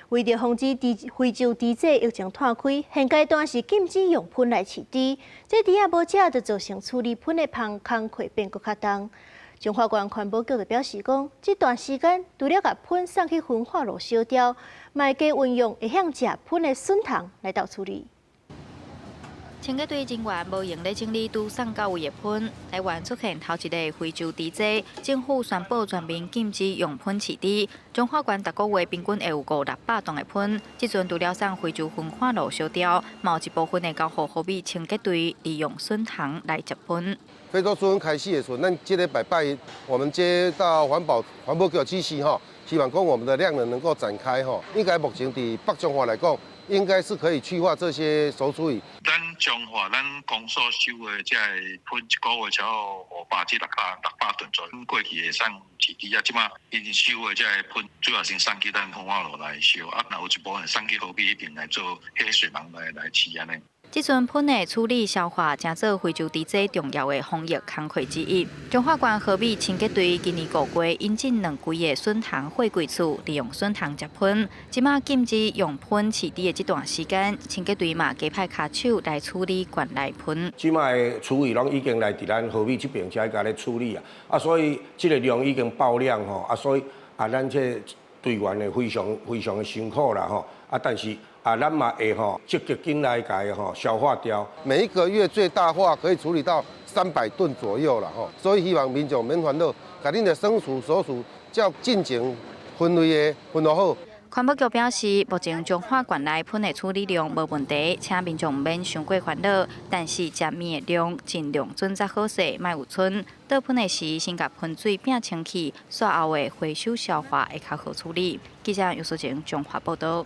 為著防止非洲豬隻疫情湠開，現階段是禁止用噴來飼豬。這豬仔無食，就造成處理噴的芳工課變閣較重。彰化縣環保局就表示講，這段時間除了共噴送去焚化爐燒掉，嘛會加運用會曉食噴的筍蟲來鬥處理。清潔隊人員無閒咧整理拄送到位的噴，台灣出現頭一个非洲豬災，政府宣布全面禁止用噴飼豬。彰化縣逐個月平均會有五六百噸的噴，這陣除了送非洲焚化爐燒掉，嘛有一部分會交予和美清潔隊利用筍蟲來接噴。非洲豬瘟開始的時候，咱這禮拜拜，我們接到環保局指示吼，希望講我們的量能能夠展開吼，應該目前佇北彰化來講，應該是可以去化這些熟廚魚。咱彰化咱公所收的這个噴一個月超過500至600噸左右。過去會送飼豬啊，這馬𪜶收的這个噴，主要先送去咱焚化爐來燒，啊，若有一部分送去和美彼邊來做火水網來飼按呢。這陣噴的處理消化，成做非洲豬災重要的防疫工課之一。彰化縣和美清潔隊今年5月引進兩櫃的筍蟲貨櫃厝，利用筍蟲接噴。這馬禁止用噴飼豬的這段時間，清潔隊嘛加派跤手來處理縣內噴。這馬的廚餘攏已經來佇咱和美這邊才共咧處理啊，啊，所以這個量已經爆量吼，啊，所以啊，咱這隊員會非常非常的辛苦啦吼，啊，但是啊，咱嘛會吼積極緊來共伊吼消化掉。每一個月最大化可以處理到300噸左右啦吼，所以希望民眾免煩惱，共恁的生廚熟廚照進前分類的分好。環保局表示，目前彰化縣內噴的處理量無問題，請民眾毋免傷過煩惱。但是食物的量盡量準則好勢，莫有賰。倒噴的時，先共噴水摒清氣，煞後的回收消化會較好處理。記者尤淑靜彰化報道。